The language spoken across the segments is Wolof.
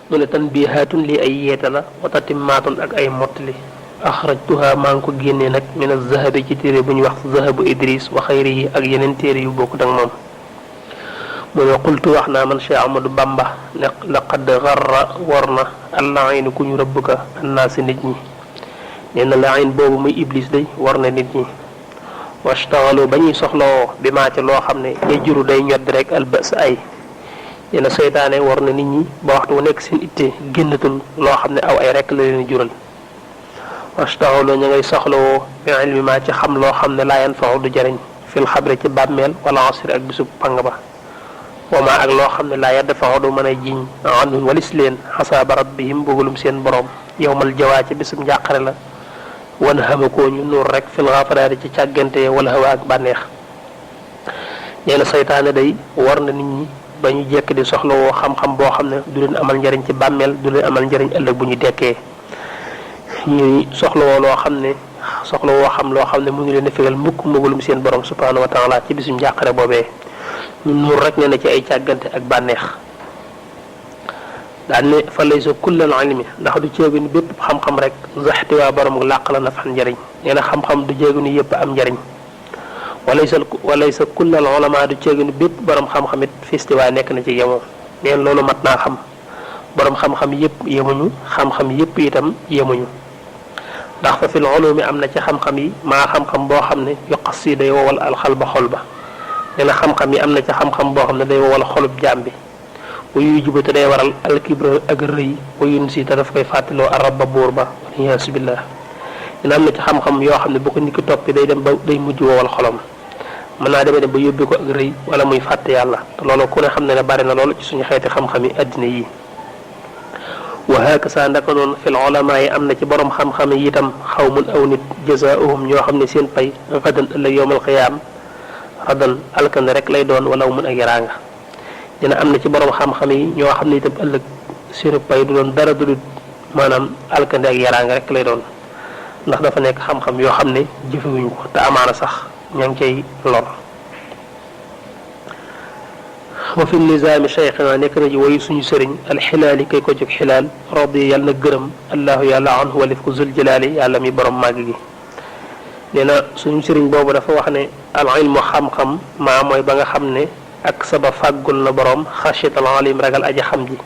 mu ne tanbihaatun li ay yeeta la wa tatimmaatun ak ay mottali axrajtuha maa ngi ko génnee nag min az-zahabi ci téere bu ñuy wax zahabu idris wa xayrihi ak yeneen téere yu bokkut ak moom mu ne qultu wax naa man Cheikh Ahmadou Bamba ne laqad garra war na allahin ku ñu rëbb ka annaasi nit ñi nee na lahin boobu muy iblis day war na nit ñi washtaxalu ba ñuy soxlawoo bi maa ci loo xam ne yajuru day ñodd rek albas ay nee na seytaane war na nit ñi ba waxtu wu nekk seen itte génnatul loo xam ne aw ay rek la leen jural washtaxalu ñu ngay soxlawoo bi ilmi maa ci xam loo xam ne laa yanfa'u du jariñ fil xabre ci bàmmeel wala asri ak bisub pang ba wama ak loo xam ne laa yadfa'u du mën a jiñ anhum walis leen xasaaba rabbihim bëggalum seen borom yowmal jawaa ci bisub njàqare la wan xamakoo ñu nuur rek fil xafaraati ci càggante wala hawa ak bànneex nee na seytaane day war na nit ñi ba ñu jekk di soxlawoo xam-xam boo xam ne du leen amal njariñ ci bàmmeel du leen amal njariñ ëllëg bu ñu dekkee ñuy soxlawoo loo xam ne loo xam ne mu ngi leen a fegal mukk mëgulum seen borom subhanahu wa taala ci bisum njàqare boobee ñu nuur rek nee na ci ay càggante ak bànneex daan ne fa laysa kullal ilmi ndax du ceegu ni bépp xam-xam rek zaxti waa borom làq la na fan njariñ nee na xam-xam du ceegu ni yëpp am njariñ walaysa kullal ulama du ceegu ni bépp borom xam-xam it fisti waa nekk na ci yemoo neen loolu mat naa xam borom xam-xam yëpp yemuñu xam-xam yëpp itam yemuñu ndax fa fil ulumi am na ci xam-xam yi maa xam-xam boo xam ne yoqas yi day wowal alxal ba xol ba nee na xam-xam yi am na ci xam-xam boo xam ne day wowal xolub jaam bi wayu juba te day waral alkibra ak rëy wayun si te daf koy fàttaloo arab ba buur ba waliyaasu billah dina am na ci xam-xam yoo xam ne bu ko nit ki toppi day dem ba day mujj wowal xolam mën naa demee ne ba yóbbi ko ak rëy wala muy fàtte yàlla te loolu ku ne xam ne bari na loolu ci suñu xeeti xam-xam yi addina yi wa hakasa ndaka noonu fil ulama yi am na ci borom xam-xam yi itam xawmun aw nit jazaohum ñoo xam ne seen pay gadan ëllëg yowmal qiyaam radan alkande rek lay doon wala mun ak yaraanga dina am na ci borom xam-xam yi ñoo xam ne itam ëllëg seenu pay du doon dara du maanaam alkande ak yaraanga rek lay doon ndax dafa nekk xam-xam yoo xam ne jëfewuñ ko te amaana sax ña ngi cay lor wa fi nizaami cheikhina nekk na ji wayu suñu sëriñ alxilaali kay ko jóg xilaal radi yàlla na gërëm allahu yàlla anhu walif ko zul jalaali yàlla mi borom màgg gi nee na suñu sëriñ boobu dafa wax ne al ilmu xam-xam maa mooy ba nga xam ne ak saba fàggul na borom xashital alim ragal aji xam ji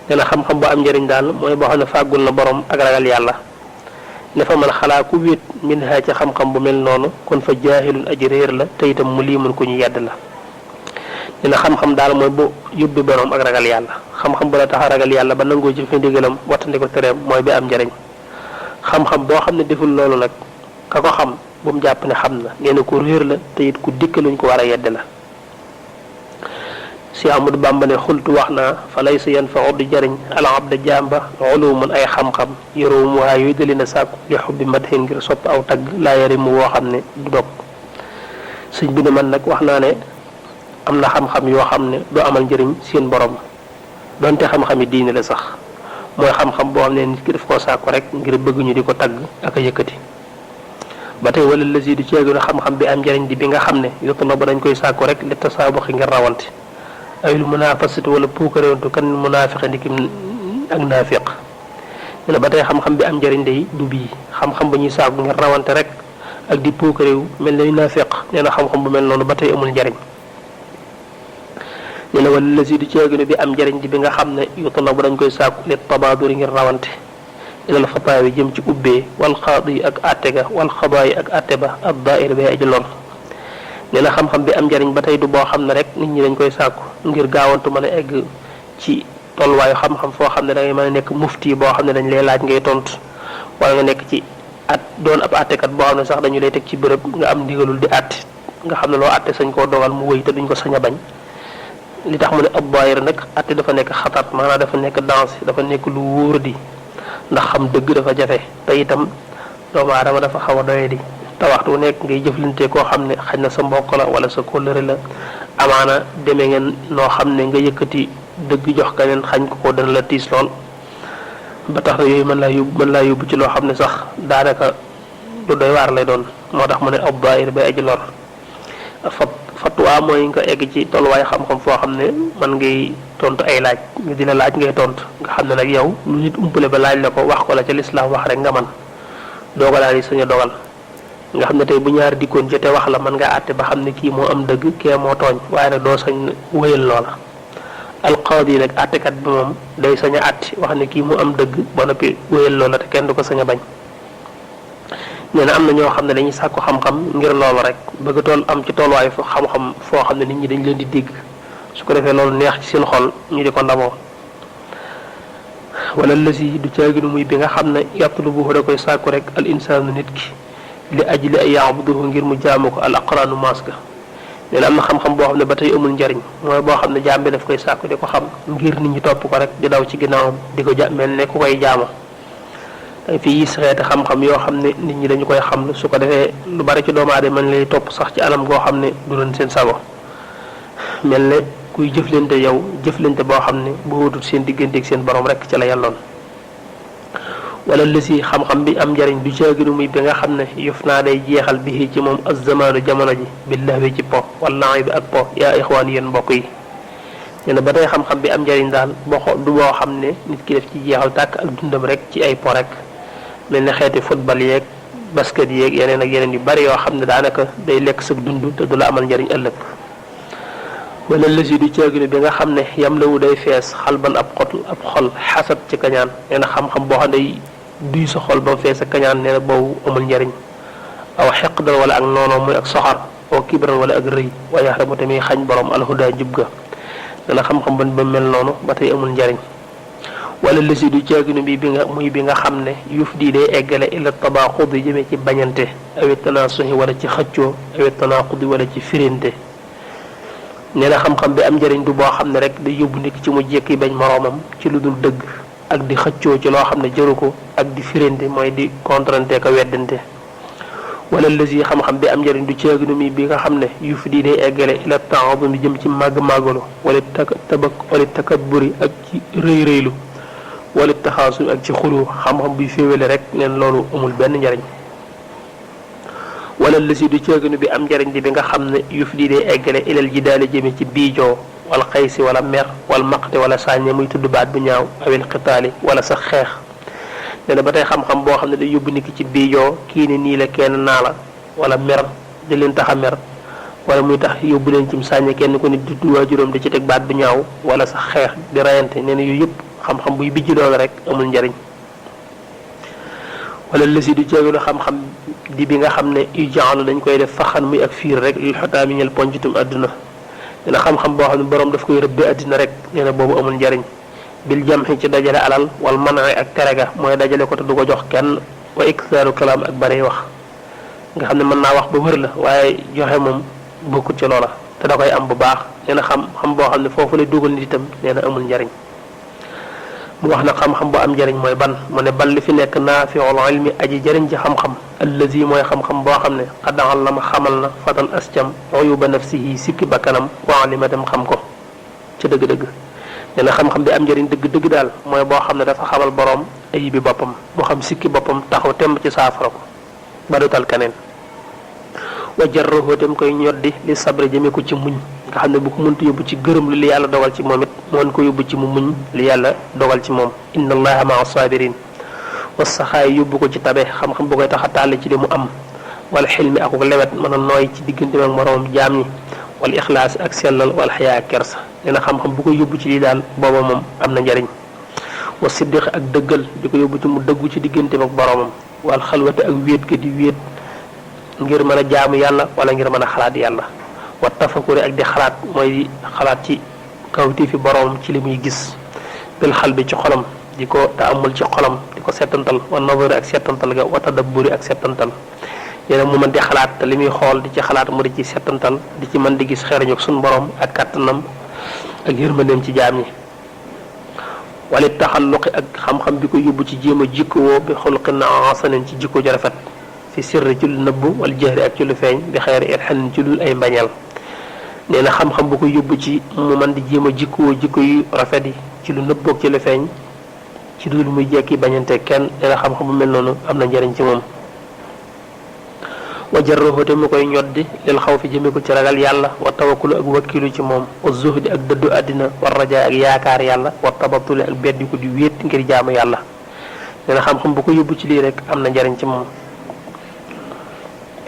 nee na xam-xam bu am njëriñ daal mooy boo xam ne fàggul na borom ak ragal yàlla ne fa man xalaa ku wéet min ha ci xam-xam bu mel noonu kon fa jaahilun aji réer la te itam mu liimun ku ñu yedd la nee na xam-xam daal mooy bu yóbbi borom ak ragal yàlla xam-xam bu la tax a ragal yàlla ba nangoo jëfe ndigalam wattandi ko tereem mooy bi am njëriñ xam-xam boo xam ne deful loolu nag ka ko xam bu mu jàpp ne xam na nee na ku réer la te it ku dikk luñ ko war a yedd la si Ahmadu Bamba ne xultu wax naa fa laysa yanfa'u du jariñ al abda jàmba ulumun ay xam-xam yoroom waa yooyu dali na sàkku li xubbi madhin ngir sopp aw tagg laa yarimu woo xam ne du dog sëñ bi ne man nag wax naa ne am na xam-xam yoo xam ne du amal njëriñ seen borom donte xam-xam yi diine la sax mooy xam-xam boo xam ne nit ki daf koo sàkku rek ngir bëgg ñu di ko tagg ak a yëkkati ba tey wala lasi du ceegu ne xam-xam bi am njëriñ di bi nga xam ne yottu na ba dañ koy sàkku rek li tasaabuxi ngir rawante ay lu munaafasati wala puukaréwantu kan munaafiq ndiki ak naafiq ne na ba tey xam-xam bi am njëriñ day du bii xam-xam ba ñuy sàkku ngir rawante rek ak di puukaréew mel na naafiq nee na xam-xam bu mel noonu ba tey amul njëriñ nee na wala lasi du ceegu ne bi am njëriñ di bi nga xam ne yottu na ba dañ koy sàkku li tabaaduri ngir rawante ilal fataawi jëm ci ubbee wal xaadi ak atte ga wal xabaayi ak atte ba ad daair bay aji lor nee na xam-xam bi am njëriñ ba tey du boo xam ne rek nit ñi dañ koy sàkku ngir gaawantu mën a egg ci tolluwaayu xam-xam foo xam ne da ngay mën a nekk mufti boo xam ne dañ lay laaj ngay tontu wala nga nekk ci at doon ab attekat boo xam ne sax dañu lay teg ci bërëb nga am ndigalul di atte nga xam ne loo atte sañ koo dogal mu wëy te duñ ko sañ a bañ li tax mu ne ab daayir nag atte dafa nekk xataat maanaam dafa nekk danse dafa nekk lu wóor di ndax xam dëgg dafa jafe te itam doomu aadama dafa xaw a doye di te waxtu nekk ngay jëflante koo xam ne xañ na sa mbokk la wala sa kóllëre la amaana demee ngeen noo xam ne nga yëkkati dëgg jox keneen xañ ko dana la tiis lool ba tax na yooyu mën laa yóbbu ci loo xam ne sax daanaka lu doy waar lay doon moo tax mu ne ab daayir bay aji lor fatwa mooy nga egg ci tolluwaay xam-xam foo xam ne man ngay tontu ay laaj ñu di la laaj ngay tontu nga xam ne nag yow lu nit umpale ba laaj la ko wax ko la ca lislaam wax rek nga man dogalaal yi sañ a dogal nga xam ne tey bu ñaar dikkoon jote wax la mën nga àtte ba xam ne kii moo am dëgg kee moo tooñ waaye nag doo sañ wéyal loola alqaadi nag àttekat bi moom day sañ a àtte wax ne kii moo am dëgg ba noppi wéyal loola te kenn du ko sañ a bañ nee na am na ñoo xam ne dañuy sàkku xam-xam ngir loolu rek bëgg tool am ci tolluwaay fa xam-xam foo xam ne nit ñi dañ leen di dégg su ko defee loolu neex ci seen xol ñu di ko ndamoo wala lësi du caaginu muy bi nga xam ne yatlubuhu da koy sàkku rek al insaanu nit ki li ajli ay yaabuduhu ngir mu jaamu ko al aqraanu maas ga nee na am na xam-xam boo xam ne ba tey amul njariñ mooy boo xam ne jaam bi daf koy sàkku di ko xam ngir nit ñi topp ko rek di daw ci ginnaawam di ko mel ne ku koy jaamo fii xeeti xam-xam yoo xam ne nit ñi dañu koy xam su ko defee lu bari ci doomu aadama man lay topp sax ci anam goo xam ne du doon seen sago mel ne kuy jëflante yow jëflante boo xam ne boo wutut seen digganteeg seen borom rek ci la yàlloon wala lësi xam-xam bi am njariñ du caaginu muy bi nga xam ne yuf naa day jeexal bi ci moom az-zamaanu jamono ji billahi ci po wala bi ak po yaa ixwaan yéen mbokk yi nee na ba tey xam-xam bi am njariñ daal du boo xam ne nit ki def ci jeexal tàkk ak dundam rek ci ay po rek mel ne xeeti football yeeg basket yeeg yeneen ak yeneen yu bari yoo xam ne daanaka day lekk sa dund te du la amal njariñ ëllëg wala lësi du caaginu bi nga xam ne yam lawu day fees xalban ab xol xasad ci kañaan nee na xam-xam boo xam ne duy sa xol ba mu fees ak kañaan nee na boobu amul njariñ aw xeqdan wala ak noonoo muy ak soxar aw kibran wala ak rëy wa yaxramu tamit xañ borom alhuda njub ga nee na xam-xam ba mel noonu ba tey amul njariñ wala lësi du caaginu bi bi nga xam ne yuf dii day eggale ila tabaaxud yi jëmee ci bañante awit tanaasuhi wala ci xëccoo awit tanaaqudi wala ci firinte nee na xam-xam bi am njëriñ du boo xam ne rek day yóbbu nit ci mu jekki bañ moroomam ci lu dul dëgg ak di xëccoo ci loo xam ne jëru ko ak di firinte mooy di contrante ko weddante wala lësi xam-xam bi am njëriñ du caaginu bi nga xam ne yuf dii day eggale ila taadum bi jëm ci màgg-màggalu wala takabburi ak ci rëy rëylu wala taxaasum ak ci xulu xam-xam buy féewale rek neen loolu amul benn njariñ wala lësi du caaginu bi am njariñ di bi nga xam ne yuf di dee eggale ilal ji daale jëme ci biijoo wala xaysi wala mer wala maqte wala sàññe muy tudd baat bu ñaaw awil xitaali wala sax xeex nee na ba tey xam-xam boo xam ne day yóbbu nit ki ci biijoo kii ne nii la kenn naa la wala mer di leen tax a mer wala muy tax yóbbu leen ci sàññe kenn ko nit di waajuram di ci teg baat bu ñaaw wala sax xeex di rayante nee na yooyu yëpp xam-xam buy bijj loolu rek amul njariñ wala lësi du ceegulu xam-xam di bi nga xam ne yu jaalu dañ koy def faxan muy ak fiir rek lil xotaa mi ñel poncitum àdduna nee na xam-xam boo xam ne borom daf koy rëbbe àddina rek nee na boobu amul njariñ bil jamxi ci dajale alal wal manai ak terega mooy dajale ko te du ko jox kenn wa iksaaru kalaam ak bari wax nga xam ne mën naa wax ba wër la waaye joxe moom bokkut ci loola te da koy am bu baax nee na xam boo xam ne foofu lay dugal nit itam nee na amul njariñ mu wax na xam-xam bu am njëriñ mooy ban mu ne ban li fi nekk naafiul ilmi aji jëriñ ci xam-xam allazi mooy xam-xam boo xam ne xaddaxal la ma xamal na fatan ascam uyuba nafsihi sikki bakkanam wa alima dem xam ko ca dëgg-dëgg nee na xam-xam bi am njëriñ dëgg-dëgg daal mooy boo xam ne dafa xamal boroom ayibi boppam mu xam sikki boppam taxaw temb ci saafara ko ba du tal keneen wa jarruhu tam koy ñoddi li sabri jëme ko ci muñ nga xam ne bu ko mënta yóbbu ci gërëm li yàlla dogal ci moom it moon ko yóbbu ci mu muñ li yàlla dogal ci moom inna allaha maa sabirin wasaxaay yóbbu ko ci tabe xam-xam bu koy tax a tàll ci li mu am wala xilmi akuk lewet mën a nooy ci diggante ak moroomam jaam ñi wala ixlaas ak sellal wala xayaa ak kersa nee na xam-xam bu koy yóbbu ci lii daal booba moom am na njariñ wa siddiq ak dëggal di ko yóbbu ci mu dëggu ci diggante ak boroomam wala xalwate ak wéet ga di wéet ngir mën a jaamu yàlla wala ngir mën a xalaat yàlla wa tafakuri ak di xalaat mooy xalaat ci kawti fi boroom ci li muy gis bil xal bi ci xolam di ko taamul ci xolam di ko settantal wa nazari ak settantal ga wa tadabburi ak settantal yéena mu mën di xalaat te li muy xool di ci xalaat mu di ci settantal di ci mën di gis xeerañu ak suñu boroom ak kàttanam ak yërmandeem ci jaam ñi wala taxalluqi ak xam-xam bi ko yóbbu ci jéem a jikkowoo bi xulqin hasanin ci jikko ju rafet fi sirri ci lu nëbbu wala jahri ak ci lu feeñ bi xeeri irxanin ci lul ay mbañeel nee na xam-xam bu ko yóbbu ci mu man di jéem a jikkoo jikko yu rafet yi ci lu nëbboog ci lu feeñ ci dul muy jekki bañante kenn nee na xam-xam bu mel noonu am na njariñ ci moom wa jarruhu te mu koy ñoddi lil xaw fi jëme ko ci ragal yàlla wa tawakkulu ak wakkilu ci moom wa zuhdi ak dëddu àddina wa rajaa ak yaakaar yàlla wa tabatuli ak beddi ko di wéet ngir jaamu yàlla nee na xam-xam bu ko yóbbu ci lii rek am na njariñ ci moom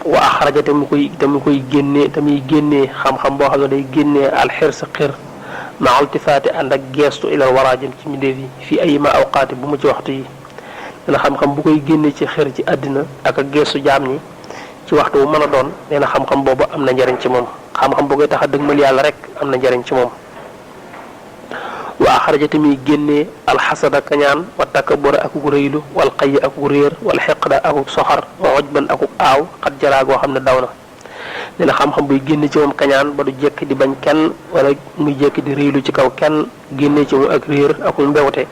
wa axraja te muy génnee xam-xam boo xam ne day génnee alxirs xir ma altifaati ànd ak geestu ilal wara jëm ci mbindéef yi fii ay ma awqaati bu mu ci waxtu yi nee na xam-xam bu koy génnee ci xir ci àddina ak ak geestu jaam ñi ci waxtu bu mën a doon nee na xam-xam boobu am na njariñ ci moom xam-xam bu koy tax a dëgmal yàlla rek am na njariñ ci moom wa axraja te muy génnee alxasada kañaan wa takabura akuk rëylu wal xayyi akuk réer wal xeqda akuk soxar wa ojban akuk aaw xat jaraa goo xam ne daw na nee na xam-xam buy génne ci moom kañaan ba du jekk di bañ kenn wala muy jekk di rëylu ci kaw kenn génne ci moom ak réer akuk mbewte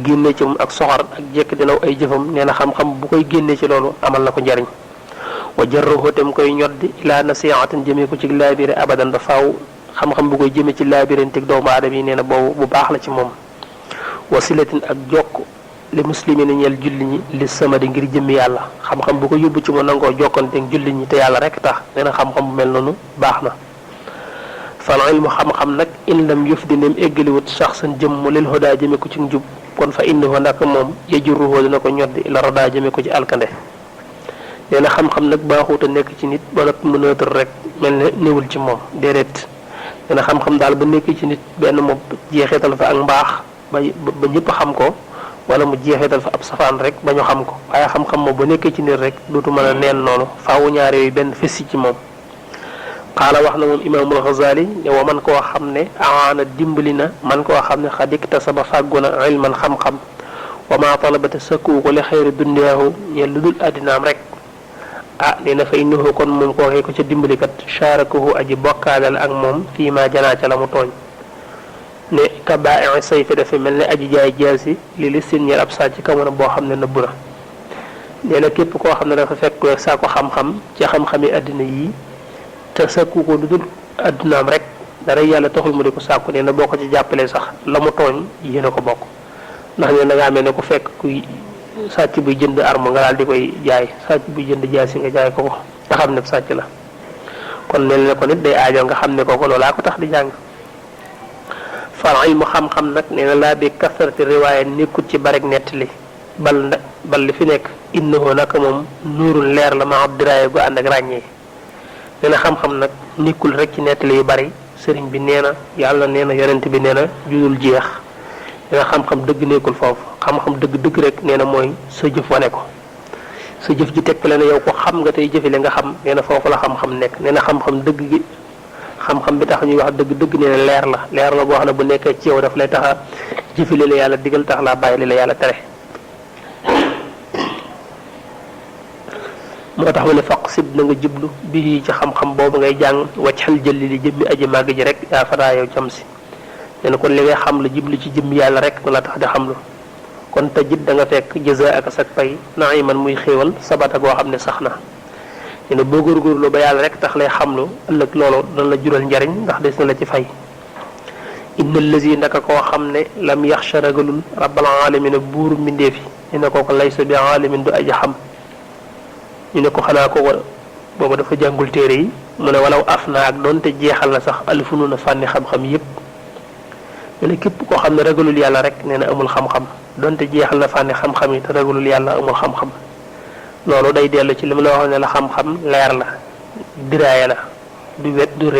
génne ci moom ak soxar ak jekk di naw ay jëfam nee na xam-xam bu koy génne ci loolu amal na ko njariñ wa jarruhu tem koy ñoddi ilaa nasihatin jëmee ko ci laabire abadan ba faaw xam-xam bu koy jëmee ci laabirantik doomu aadama yi nee na boobu bu baax la ci moom wasilatin ak jokk li muslimina ñeel julli ñi li samadi ngir jëmmi yàlla xam-xam bu ko yóbbu ci mu nangoo jokkanteeg julli ñi te yàlla rek tax nee na xam-xam bu mel noonu baax na fal ilmu xam-xam nag in lam yufdi nem eggaliwut saxsan jëmm lil hudaa jëme ko ci njub kon fa innahu nag moom yajurruhu dina ko ñoddi ila radaa jëme ko ci alkande nee na xam-xam nag baaxut a nekk ci nit ba nag mu nëtër rek mel ne néewul ci moom déedéet nee na xam-xam daal ba nekk ci nit benn moom jeexital fa ak mbaax ba ñëpp xam ko wala mu jeexital fa ab safaan rek ba ñu xam ko waaye xam-xam moom ba nekkee ci nit rek dootu mën a neen noonu faawu ñaar yooyu benn fessi ci moom xaala wax na moom imaamul Ghazali ne wa man koo xam ne aana dimbali na man koo xam ne xadik tasaba fàggu na ilman xam-xam wa maa talabata sakku ko li xayri dunyaahu ñeel lu dul àddinaam rek nee na fa innahu kon moom kookee ko ca dimbalikat shaarakahu aji bokkaalal ak moom fii ma janaa ca la mu tooñ ne ka baa'i sayfi dafa mel ne aji jaay jaasi li li sin ñeel ab sàcc kamono boo xam ne nëbbu na nee na képp koo xam ne dafa fekk rek saa ko xam-xam ci xam-xami àddina yi te sakku ko lu dul àddinaam rek dara yàlla taxul mu di ko sàkku nee na boo ko ci jàppalee sax la mu tooñ yéen a ko bokk ndax nee na nga amee ne ku fekk kuy sàcc buy jënd arme nga daal di koy jaay sàcc buy jënd jaasi nga jaay ko ko nga xam ne sàcc la kon mel ne ko nit day aajo nga xam ne ko loolaa ko tax di jàng fal ilmu xam-xam nag nee na laa bi kasarati riwaaya nekkut ci barek nettali bal li fi nekk innahu nag moom nuurul leer la ma abdiraaye gu ànd ak ràññee nee na xam-xam nag nekkul rek ci nettali yu bari sëriñ bi nee na yàlla nee na yonent bi nee na judul jeex nee na xam-xam dëgg nekkul foofu xam-xam dëgg rek nee na mooy sa jëf wane ko sa jëf ji tegtale na yow ko xam nga tey jëfile nga xam nee na foofu la xam-xam nekk nee na xam-xam dëgg gi xam-xam bi tax ñuy wax dëgg nee na leer la boo xam ne bu nekkee ci yow daf lay tax a jëfile la yàlla digal tax laa bàyyi li la yàlla tere moo tax mu ne faq sib na nga jublu bii ci xam-xam boobu ngay jàng waccal jëlli li jëmmi aji màgg ji rek yaa fataa yow jam si nee na kon li ngay xam la jublu ci jëmmi yàlla rek na la tax di xam lu kon tajit da nga fekk jëza ak sak pay naiman muy xéewal sabata goo xam ne sax na nee na boo góorgóorlu ba yàlla rek tax lay xamlu ëllëg loolu dana la jural njariñ ndax des na la ci fay inna allazi ndaka koo xam ne lam yaxsha ragalul rabbal alamin buuru mbindeefi nee na kooko laysa bi alamin du aji xam ñu ne ko xanaa ko booba dafa jàngul téere yi mu ne walaw af na ak doonte jeexal na sax alifunu na fànni xam-xam yépp ñu ne képp koo xam ne ragalul yàlla rek nee na amul xam-xam doonte jeexal na fànni xam-xam yi te ragalul yàlla amul xam-xam loolu day dellu ci li mu la wax ne la xam-xam leer la diraaya la du wet du riwaaya